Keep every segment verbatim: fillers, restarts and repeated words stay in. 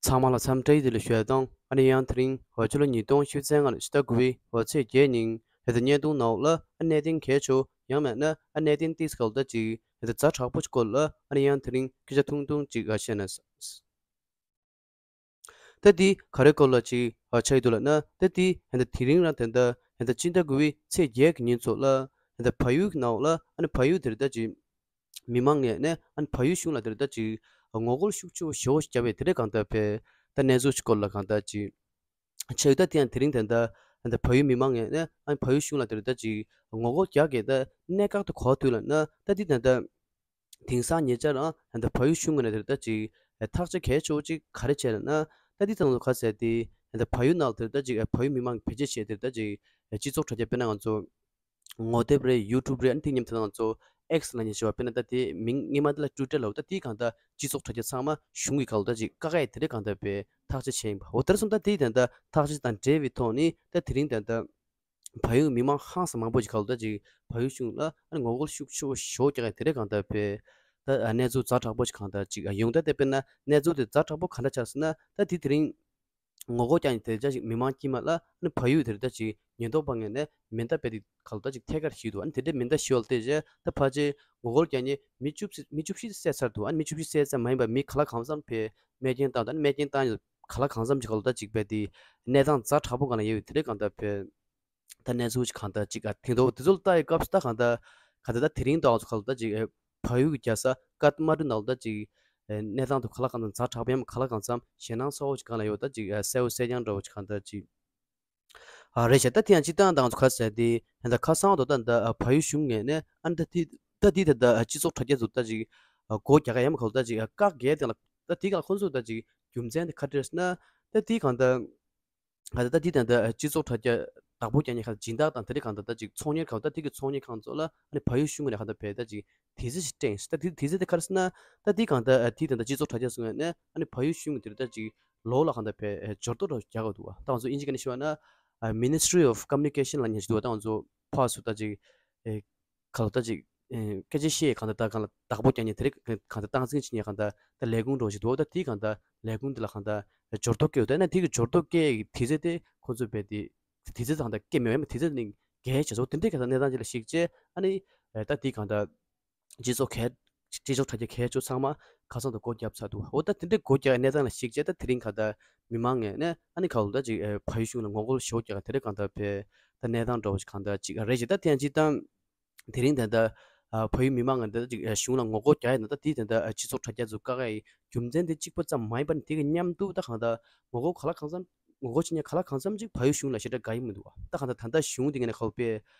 ཚང་མ་ལ་འཚམས་འདྲི་བདེ་ལེགས་ཞུ་ཡ་དང་། ཨ་ནི་ཡང་དེ་རིང་འོ་ཕྱི་ལོ་ཉིས་སྟོང་བཅུ་བདུན་ལྔ་ཕྱི་ཟླ་དགུ་པའི་འོ་ཚེས་བརྒྱད་ཉིན་ཧེ་ད་བརྙན་ཐུང་ནང་ལ་ཨ་གནད་དོན་གལ་ཆེ་ཡང་མེད་ན་ཨ་གནད་དོན་ཏིས་ག་ལ་ད་ཅིག་ཧེ་ད་ཛ་དྲག་པོ་ཅིག་སྐོར་ལ་ཨ་ནི་ཡང་དེ་རིང་སྐད་ཆ་ཐུང་ཐུང་ཅིག་ཨ་བཤད་ན། ད་འདི་ག་རེ་སྐོར་ལ་ཅིག་ཨ་ཆགས་ཡོད་འདུག་ལབ་ན། ད་འདི་ཧེ་ད་དེ་རིང་རང་ད་ད་ཧེ་ད་སྤྱི་ཟླ་དགུ་པའི་ཚེས་བརྒྱད་ཀྱི་ཉིན་ཚོ་ལ་ཧེ་ད་བལ་ཡུལ་གྱི་ནང་ལ་ཨ་ནི་བལ་ཡུལ་དེར་ད་ཅིག་མི་མང་ངོས་ནས་ཨ་ནི་བལ་ཡུལ་གཞུང་ལ་དེར་ད་ཅིག་ངོ་རྒོལ་ཤུགས་ཆེ་བོ་ཞེ་བོ་ཞིག་བརྒྱབ་པའི་དེ་འདྲའི་གང་ལྟར་བའི་ད་གནས་ཚུལ་ཞིག་སྐོར་ལ་གང་ལྟར་ཅིག་ཆགས་ཡོད། ད་དེ་ཡང་དེ་རིང་ད་ལྟ་ད་བལ་ཡུལ་མི་མང་ངོས་ནས་ཨ་ནི་བལ་ཡུལ་གཞུང་ལ་དེར་ད་ཅིག་ངོ་རྒོལ་རྒྱག་གི་ད་གནད་འགག་ཏུ་གོ་དུས་ལབ་ན། ད་འདི་ད་ལྟ་དེང་སང་ཉེ་ཆར་ཨ་ད་བལ་ཡུལ་གཞུང་ངོས་ནས་དེར་ད་ཅིག་ཐག་གཅོད་གལ་ཆེ་བོ་ཅིག་ག་རེ་བྱས་ལབ་ན། ད་འདི་ཚང་ལ་ག་ཟེར་ཏེ་ད་བལ་ཡུལ་ནང་དེར་ད་ཅིག་བལ་ཡུལ་མི་མང་བེད་སྤྱོད་བྱས་དེར་ད་ཅིག་སྤྱི་ཚོགས་དྲ་རྒྱ་དཔེར་ན་ང་ཚོ་ངོ་དེབ་རེད། ཡུ་ཊུབ་རེད། ཨ་ནི་དེ་མཉམ་དུ་ང་ཚོ་ཨེགས་ལབ་མཁན་ཞིག་ཡོད་པ། དཔེར་ན་ད་དེ་མིང་སྔོན་མ་དེ་ལ་ཊུའི་ཊར་ལབ། ད་དེའི་གང་ལྟར་སྤྱི་ཚོགས་དྲ་རྒྱ་ཚང་མ་གཞུང་གི་གང་ལྟར་ཅིག་བཀག་ཡས་དེ་འདྲའི་གང་ལྟར་བའི་ཐག་གཅོད་བྱས་ཡིན་པ། འོ་དེར་སོང་ད་དེའི་དོན་དག་ཐག་གཅོད་དང་འབྲེལ་བའི་ཐོག་ནས་ད་དེ་རིང་དོན་དག་བལ་ཡུལ་མི་མང་ཧང་སང་མང་པོ་ཞིག་གང་ལྟར་ཅིག་བལ་ཡུལ་གཞུང་ལ་ཨ་ནི་ངོ་རྒོལ་ཤུགས་ཆེ་བོ་ཞེ་བོ་རྒྱག་ཡས་དེ་འདྲའི་གང་ལྟར་བའི་ད་གནས་ཚུལ་ཛ་དྲག་པོ་ཞིག་གང་ལྟར་ཅིག་ཡོང་། ད་དེ་དཔེར་ན་གནས་ཚུལ་དེ་ཛ་དྲག་པོ་གང་འདྲ་ཆགས་སོང་ན། ད་དེ་དེ་རིང་ངོ་རྒོལ་རྒྱག་མཁན་དེ་འདྲ་ཞིག་མི་མང་དཀྱུས་མ་ལ་ཨ་ནི་བལ་ཡུལ་དེར་ད་ཅིག་ཉེན་རྟོག་པ་ངོས་ནས་མེ་མདའ་རྦད་དེ་གང་ལྟར་ཅིག་ཐད་ཀར་བཤིག་འདུག་ཨ་ནི་དེ་འདྲའི་མེ་མདའ་བཤིག་པ་ལ་བལྟས་རྗེས་ད་ཕལ་ཆེར་ངོ་རྒོལ་རྒྱག་མཁན་མི་བཅུ་བཞི་མི་བཅུ་བཞི་བསད་ཚར་འདུག་ཨ་ནི་མི་བཅུ་བཞི་བསད་ཚར་མ་ཡིན་པ་མི་ག་ལ་གང་འཚམ་ཕར་རྨས་སྐྱོན་བཏང་འདུག་ཨ་ནི་རྨས་སྐྱོན་བཏང་ཡོད་ག་ལ་གང་འཚམ་ཅིག་གང་ལྟར་ཅིག་རྦད་དེ་གནས་སྟངས་ཛ་དྲག་པོ་སྒང་ལ་ཡོད་པའི་དེ་འདྲའི་གང་ལྟར་བའི་ད་གནས་ཚུལ་ཅིག་གང་ལྟར་ཅིག་ཨ་ཐེངས་ཐོག་དེ་ཚོ་ལ་ལྟ་ཡི་སྐབས་སུ་ད་གང་ལྟར་གང་ལྟར་ད་དེ་རིང་དང་གང་ལྟར་ཅིག་ཨེ་བལ་ཡུལ་གྱི་རྒྱལ་ས་ཀཏ་མན་ཌུ་ནང་ལ་ད་ཅིག་ཨེ་གནས་སྟངས་དེ་ག་ལ་གང་འཚམ་ཛ་དྲག་པོ་ཡང་ག་ལ་གང་འཚམ་ཞེད་སྣང་ཚ་བོ་ཅིག་སྒང་ལ་ཡོད། ད་ཅིག་ཨེ་གསལ་བོ་གསལ་རྐྱང་འདྲ་བོ་ཅིག་གང་ལྟར་ཅིག་ཨ་རེད་ཤག་ད་དེ་ཡང་སྤྱིར་བཏང་ད་ང་ཚོ་ག་ཟེར་དེ་ད་ཁ་སང་དུ་ད་ད་ཨ་བལ་ཡུལ་གཞུང་ངོས་ནས་ཨ་ད་དེ་ད་དེ་ད་ད་ཨ་སྤྱི་ཚོགས་དྲ་རྒྱ་ཚོ་ད་ཅིག་ཨ་སྒོ་རྒྱག་ག་ཡང་གང་ལྟར་ཅིག་ཨ་བཀག་གི་དེ་ལ་ད་དེ་ག་ལ་ཁོང་ཚོ་ད་ཅིག་རྒྱུ་མཚན་དེ་ག་རེ་རེད་ཟེར་ན། ད་དེ་གང་ལྟར་གང་ལྟར་ད་དེ་དང་ད་སྤྱི་ཚོགས་དྲ་རྒྱ་བདག་པོ་རྒྱག་མཁན་གང་ལྟར་སྦྱིན་བདག་དང་དེ་རིགས་གང་ལྟར་ད་ཅིག་ཚོང་གཉེར་གང་ལྟར་དེ་གི་ཚོང་གཉེར་ཁང་ཚོ་ལ་ཨ་ནི་བལ་ཡུལ་གཞུང་ངོས་ནས་གང་ལྟར་བས་ད་ཅིག་དེ་ཚོ་ཞིག་སྤྲད་ཡིན། ད་དེ་དེ་ཚོ་དེ་ག་རེ་ཟེར་ན། ད་དེ་གང་ལྟར་དེ་དང་ད་སྤྱི་ཚོགས་དྲ་རྒྱ་ཚོ་ངོས་ནས་ཨ་ནི་བལ་ཡུལ་གཞུང་གི་དེ་རིགས་ད་ཅིག་ལོགས་ལ་གང་ལྟར་བས་འབྱོར་ཐོ་འདྲ་རྒྱག་དགོས་འདུག་ད་ང་ཚོ་དབྱིན་ཇི་སྐད་ནས་ཞུ་བ་ན་Ministry of Communication ལབ་མཁན་ཞིག་འདུག་ད་ང་ཚོ་ཕར་ཚུར་ད་ཅིག་ཨེ་གང་ལྟར་ཅིག་ཨེ་སྐད་ཆ་བཤད་གང་ལྟར་ད་གང་ལ་བདག་པོ་རྒྱག་མཁན་དེ་རིགས་གང་ལྟར་སྟངས་འཛིན་བྱེད་མཁན་གང་ལྟར་ད་ལས་ཁུངས་འདྲ་བོ་ཞིག་འདུག་ད་དེ་གང་ལྟར་ལས་ཁུངས་དེ་ལ་གང་ལྟར་འབྱོར་ཐོ་བཀལ་ཡོད། ད་ནི་དེ་གི་འབྱོར་ཐོ་བཀལ་གི་དུས་ཚོད་དེ་ཁོ་ཚོས་རྦད་དེ་དུས་ཚོད་གང་ལྟར་བཀལ་མེད་པས་དུས་ཚོད་ནི་འགལ་བྱས་སོང་། དེ་འདྲའི་གང་ལྟར་གནས་སྟངས་ཅིག་ལ་གཞིགས་བྱས་ཨ་ནི་ཨེ་ད་དེ་གང་ལྟར་སྤྱི་ཚོགས་གལ་སྤྱི་ཚོགས་དྲ་རྒྱ་གལ་ཆེ་ཚང་མ་ཁ་སང་དུ་སྒོ་བརྒྱབ་ཚར་འདུག་འོ་ད་དེ་འདྲའི་སྒོ་བརྒྱབ་གནས་སྟངས་ལ་གཞིགས་བྱས་ད་དེ་རིང་གང་ལྟར་མི་མང་ངོས་ནས་ཨ་ནི་གང་ལྟར་ཅིག་ཨེ་བལ་ཡུལ་གཞུང་ལ་ངོ་རྒོལ་ཞེ་པོ་རྒྱག་ག་དེ་རིང་གང་ལྟར་བས་ད་གནས་སྟངས་འདྲ་བོ་ཞིག་གང་ལྟར་ཅིག་རེད་ཅེས། ད་དེ་ཡང་སྤྱིར་བཏང་དེ་རིང་ད་ལྟ་ཨ་བལ་ཡུལ་མི་མང་ང་ད་ཅིག་ཨ་གཞུང་ལ་ངོ་རྒོལ་རྒྱག་ཡ་ན་ད་དེའི་ད་ལྟ་ཨ་སྤྱི་ཚོགས་དྲ་རྒྱ་ཚོ་བཀག་ཡ་ཡི་རྒྱུ་མཚན་དེ་གཅིག་པ་ཙམ་མ་ཡིན་པར་དེ་གི་མཉམ་དུ་ད་གང་ལྟར་ངོ་རྒོལ་ག་ལ་གང་འཚམ་ངོ་རྒོལ་བྱེད་མཁན་ག་ལ་གང་འཚམ་ཅིག་བལ་ཡུལ་གཞུང་ལ་ཞེ་དྲག་དགའ་ཡི་མི་འདུག་བ། ད་གང་ལྟར་ད་ལྟ་གཞུང་དེ་ངོས་ནས་ག་ལ་དཔེ་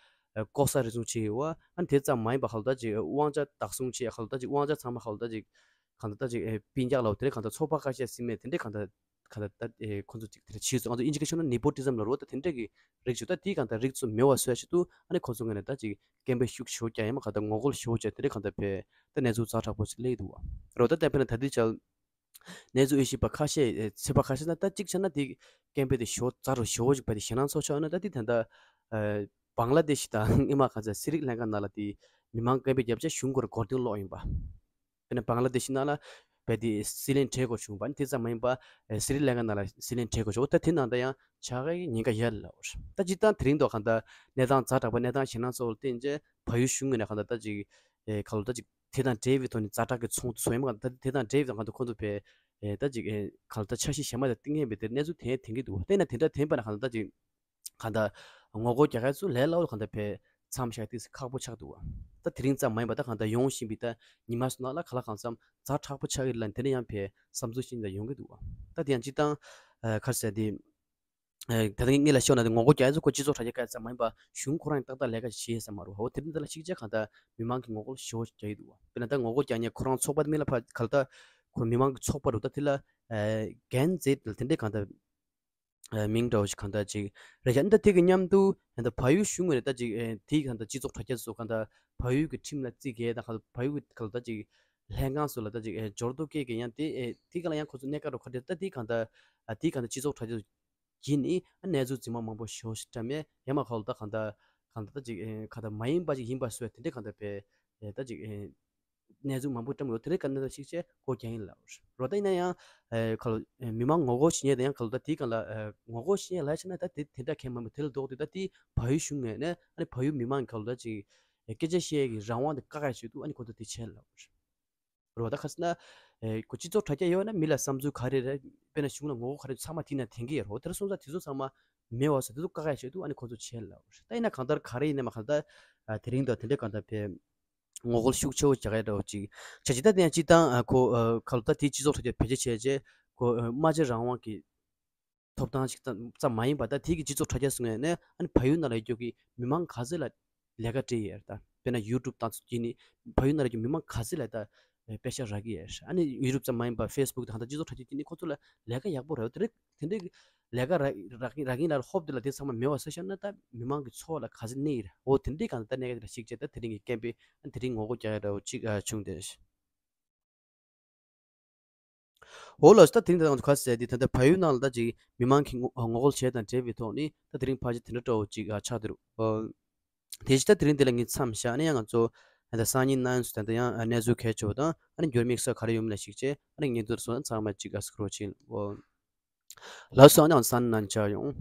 ཨ་ལྐོག་ཟ་རུལ་སུངས་བྱེད་ཡོད་བ། ཨ་ནི་དེ་ཙམ་མ་ཡིན་པ་ག་ལ་ད་ཅིག་དབང་ཆ་བདག་བཟུང་བྱེད་ཡ་ག་ལ་ད་ཅིག་དབང་ཆ་ཚང་མ་ག་ལ་ད་ཅིག་གང་ལྟར་ད་ཅིག་ཨེ་སྤུན་ཀྱག་ལ་དེ་འདྲ་གང་ལྟར་ཚོགས་པ་ཁ་ཤས་ཟིན་མེད་དེ་འདྲ་གང་ལྟར་གང་ལྟར་ད་ཨེ་ཁོང་ཚོ་ཅིག་དེ་འདྲ་བྱས་སོང་། ང་ཚོ་དབྱིན་ཇི་སྐད་ཤོད་ན་ནེ་པོ་ཊི་ཛམ་ལབ་རེད་བ། ད་དེ་འདྲ་གི་རིགས་ཤིག་ད་དེ་གང་ལྟར་རིགས་ཚོ་མེད་པ་བཟོ་ཡ་ཆེད་དུ་ཨ་ནི་ཁོང་ཚོ་ངོས་ནས་ད་ཅིག་སྐད་འབོད་ཤུགས་ཆེ་བོ་རྒྱག་ཡ་མ་གང་ལྟར་ངོ་རྒོལ་ཞེ་པོ་བྱས་དེ་འདྲ་གང་ལྟར་བས་ད་གནས་ཚུལ་ཛ་དྲག་པོ་ཞིག་སླེབས་འདུག་བ། རེད་བ། ད་དེ་འདྲ་ཕེབས་ན་ད་དེ་ཆ་གནས་ཚུལ་དབྱེ་ཞིབ་པ་ཁ་ཤས་ཨེ་ཚོད་དཔག་ཁ་ཤས་ན་ད་གཅིག་བྱས་ན་དེ་སྐད་འབོད་དེ་ཞེ་པོ་ཛ་དྲག་ཞེ་པོ་ཞིག་བས་དེ་ཞེད་སྣང་ཚ་བོ་ཆགས་ཡོད་ན། ད་དེ་ད་ལྟ་ཨེ་བང་ལ་དེ་ཤི་དང་ཨི་མ་གང་ཚ་སི་རི་ལང་ཀ་ནང་ལ་དེ་མི་མང་སྐད་འབོད་བརྒྱབ་བྱས་གཞུང་སྐོར་སྒོ་རྡུང་སློག་ཡིན་པ། དཔེར་ན་བང་ལ་དེ་ཤི་ནང་ལ་བས་དེ་སྲིད་བློན་བྲལ་དགོས་བྱུང་བ་ནི་དེ་ཙམ་མ་ཡིན་པ་ཨེ་སི་རི་ལང་ཀ་ནང་ལ་སྲིད་བློན་བྲལ་དགོས་བྱུང་། ད་དེ་ནང་ད་ཡང་བྱ་དགའ་ཉེན་ཁ་ཡོད་ལ། ད་སྤྱིར་བཏང་དེ་རིང་དུ་གང་ལྟར་གནས་སྟངས་ཛ་དྲག་པ་གནས་སྟངས་ཞེད་སྣང་ཚ་བོ་ལ་བརྟེན་བྱས་བལ་ཡུལ་གཞུང་ངོས་ནས་གང་ལྟར་ད་ཅིག་ཨེ་ག་ལ་ད་ཅིག་དེ་དང་འབྲེལ་བའི་ཐོག་ནས་ཛ་དྲག་གི་ཚོགས་འདུ་ཚོགས་ཡིན་པ་གང་ལྟར་དེ་དང་འབྲེལ་བའི་ཐོག་ནས་ཁོང་ཚོ་བས་ཨེ་ད་ཅིག་ཨེ་གང་ལྟར་འཆར་གཞི་གཞན་མ་དང་གཏིང་ངེས་པའི་དེ་གནས་ཚུལ་དེ་ཐོན་གྱི་འདུག་དེས་ན་དེ་འདྲ་ཐོན་པ་ན་གང་ལྟར་ད་ཅིག་གང་ལྟར་ངོ་རྒོལ་རྒྱག་མཁན་ཚོ་ལས་སླ་བོ་གང་ལྟར་བས་མཚམས་བཞག་ཏོག་ཙམ་ཁག་པོ་ཆགས་འདུག་བ། ད་དེ་རིང་ཙམ་མ་ཡིན་པ་ད་གང་ལྟར་ཡོང་བཞིན་པའི་ད་ཉི་མ་སོ་ནང་ལ་ག་ལ་གང་འཚམ་ཛ་དྲག་པོ་ཆགས་ཀྱི་ལ་དེ་འདྲ་ཡང་བས་བསམ་ཚུལ་ཤིག་ད་ཡོང་གི་འདུག་བ། ད་དེ་ཡང་སྤྱིར་བཏང་ཨ་ག་རེ་ཟེར་དེ་ཨ་ད་ལྟ་ངས་ལ་ཤོད་ན་དེ་ངོ་རྒོལ་རྒྱག་མཁན་ཚོ་ཁོ་སྤྱི་ཚོགས་དྲ་རྒྱ་སྐད་ཙམ་མ་ཡིན་པ་གཞུང་ཁོ་རང་ཏག་ཏག་ལས་ཀ་ཞིག་བྱེད་ས་མ་རེད། འོ་དེ་འདྲ་ལ་གཞིགས་བྱས་གང་ལྟར་མི་མང་གི་ངོ་རྒོལ་ཞེ་པོ་རྒྱག་གི་འདུག་བ། དཔེར་ན་ད་ངོ་རྒོལ་རྒྱག་མཁན་ཁོ་རང་ཚོགས་པ་དེ་མིན་ལ་ཕ་ག་ལ་ད་ཁོ་མི་མང་གི་ཚོགས་པ་རུ་ད་དེ་ལ་ཨ་གན་ཛེད་ལ་དེ་འདྲའི་གང་ལྟར་ཨ་མིང་འདྲ་བོ་ཞིག་གང་ལྟར་ཅིག་རེད་ཤག་ད་དེ་གི་མཉམ་དུ་ད་ལྟ་བལ་ཡུལ་གཞུང་ངོས་ནས་ད་ཅིག་ཨ་དེ་གང་ལྟར་སྤྱི་ཚོགས་དྲ་རྒྱ་སོགས་གང་ལྟར་བལ་ཡུལ་གྱི་ཁྲིམས་ལ་བརྩི་གི་དང་གང་ལྟར་བལ་ཡུལ་གྱི་གང་ལྟར་ཅིག་ལྷན་ཁང་སོགས་ལ་ད་ཅིག་ཨ་འབྱོར་ཐོ་བཀལ་གི་ཡང་དེ་ཨ་དེ་ག་ལ་ཡང་ཁོ་ཚོ་གནད་འགག་འདྲ་ཁ་བྲལ་ད་དེ་གང་ལྟར་ཨ་དེ་གང་ལྟར་སྤྱི་ཚོགས་དྲ་རྒྱ་སོགས་ཀྱིས་ནི་ཨ་གནས་ཚུལ་རྫུན་མ་མང་པོ་ཞེ་པོ་ཞིག་བཀྲམ་ཡས་ཡ་མ་ག་ལ་ད་གང་ལྟར་གང་ལྟར་ད་ཅིག་ཨ་གང་ལྟར་མ་ཡིན་པ་ཅིག་ཡིན་པ་བཟོས་དེ་འདྲའི་གང་ལྟར་བས་ཨ་ད་ཅིག་ཨ་ གནས་ཚུལ་མང་པོ་བཀྲམ་ཡོད། དེ་རིགས་ག་ནས་ཞིག་བྱས་སྒོ་རྒྱག་ཡིན་ལབ་རོ། ད་ཡིན་ན་ཡང་ཨེ་ཁ་ལོ་ཨེ་མི་མང་ངོ་རྒོལ་བྱེད་མཁན་དེ་ཡང་ཁ་ལོ་ད་དེའི་སྒང་ལ་ཨེ་ངོ་རྒོལ་བྱེད་མཁན་ལ་ཆ་ན་ད་དེ་དེ་འདྲ་གང་མང་མོད། དེ་ལ་ལྡོག་སྟེ་ད་དེ་བལ་ཡུལ་གཞུང་ངོས་ནས་ཨ་ནི་བལ་ཡུལ་མི་མང་གི་ཁ་ལོ་ད་ཅིག་ཨེ་སྐད་ཆ་བཤད་ཀྱི་རང་དབང་དེ་བཀག་ཡ་ཆེད་དུ་ཨ་ནི་ཁོ་ཚོ་དེ་བྱས་ལབ་རོ། རོ། ད་ཁ་སང་ན་ཨེ་ཁོ་སྤྱི་ཚོགས་དྲ་རྒྱ་ཡོད་ན་མི་ལ་བསམ་ཚུལ་ག་རེ་རེད། དཔེར་ན་གཞུང་ལ་ངོ་རྒོལ་ག་རེ་ཚང་མ་དེ་ན་འཐེན་གྱི་ཡོད་རོ། དེར་སོང་ཙང་དེ་ཚོ་ཚང་མ་མེད་པ་བཟོ་དེ་ཚོ་བཀག་ཡ་ཆེད་དུ་ཨ་ནི་ཁོ་ཚོ་བྱས་ལབ་རོ། ད་ཡིན་ན་གང་ལྟར་ག་རེ་ཡིན་ན་མ་གང་ལྟར་ཨ་དེ་རིང་དང་དེ་འདྲའི་གང་ལྟར་བས། ངོ་རྒོལ་ཤུགས་ཆེ་བོ་རྒྱག་ཡ་འདྲ་བོ་ཅིག་བྱས་ཅི། ད་དེ་ཡང་སྤྱི་བཏང་ཨ་ཁོ་ཨ་ཁ་ལོ་ད་དེའི་སྤྱི་ཚོགས་དྲ་རྒྱ་བེད་སྤྱོད་བྱས་རྗེས་ཁོ་ཨ་སྨྲ་བརྗོད་རང་དབང་གི་ཐོབ་ཐང་ཞིག་ཙམ་ཙམ་མ་ཡིན་པ། ད་དེ་གི་སྤྱི་ཚོགས་དྲ་རྒྱ་སོང་ནས་ཨ་ནི་བལ་ཡུལ་ནང་ལ་ཡོད་རྒྱུ་གི་མི་མང་ག་ཚོད་ལ་ལས་ཀ་སྤྲད་ཡོད་ད། དཔེར་ན་ཡུ་ཊུབ་དང་ཚོ་གྱིས་ནི་བལ་ཡུལ་ནང་ལ་ཡོད་རྒྱུ་མི་མང་ག་ཚོད་ལ་ད་པེ་ཤག་རག་གི་ཡོད། ཨ་ནི་ཡུ་ཊུབ་ཙམ་མ་ཡིན་པ་ཕེ་སི་བུག་དང་ད་སྤྱི་ཚོགས་དྲ་རྒྱ་གྱིས་ནི་ཁོ་ཚོ་ལ་ལས་ཀ་ཡག་པོ་རག་དེ་རིགས་དེ་འདྲའི་ལས་ཀ་རག་རག་གིན་རག་གིན་ལ་ཧོབ་དེ་ལ་དེ་ཚང་མ་མེད་པ་བཟོས་བཞག་ན་ད་མི་མང་གི་འཚོ་བ་ལ་ག་ཚོད་གནོད་ཡོད་རེད། འོ་དེ་འདྲའི་གང་ལྟར་གནད་འགག་དེ་ལ་གཞིགས་བྱས་ད་དེ་རིང་གི་རྐྱེན་པས་ཨ་དེ་རིང་ངོ་རྒོལ་རྒྱག་ཡ་འདྲ་བོ་ཅིག་ཨ་བྱུང་བསྡད། འོ་ལགས་སོ། ད་དེ་རིང་ད་ང་ཚོ་ག་ཟེར་དེ་ད་ལྟ་བལ་ཡུལ་ནང་ལ་ད་ཅིག་མི་མང་གིས་ངོ་ངོ་རྒོལ་བྱས་དང་འབྲེལ་བའི་ཐོག་ནས་ད་དེ་རིང་ཕལ་ཆེར་དེ་འདྲ་འདྲ་བོ་ཅིག་ཨ་ཆགས་བསྡད་རེད། ཨོ། དེ་བཞིན་ད་དེ་རིང་འདི་ལ་ངས་མཚམས་བཞག་ནས་ཡང་ང་ཚོ་ད་སང་ཉིན་གནངས་ཉིན་སུ་ད་ལྟ་ཡང་གནས་ཚུལ་གལ་ཆེ་བ་དང་ཨ་ནི་འགྱུར་དམིགས་སུ་ག་རེ་ཡོད་མེད་ལ་གཞིགས་བྱས་ཨ་ནི་ཉིན་ཐོ་སོགས་ཚང་མ་ཅིག་ཨ་སི་ཀྲོལ་བྱེད། ཨོ། ལགས་སོ། ཨ་ནི་ང་ཚོ་ས་ནང་བཅར་ཡོང་།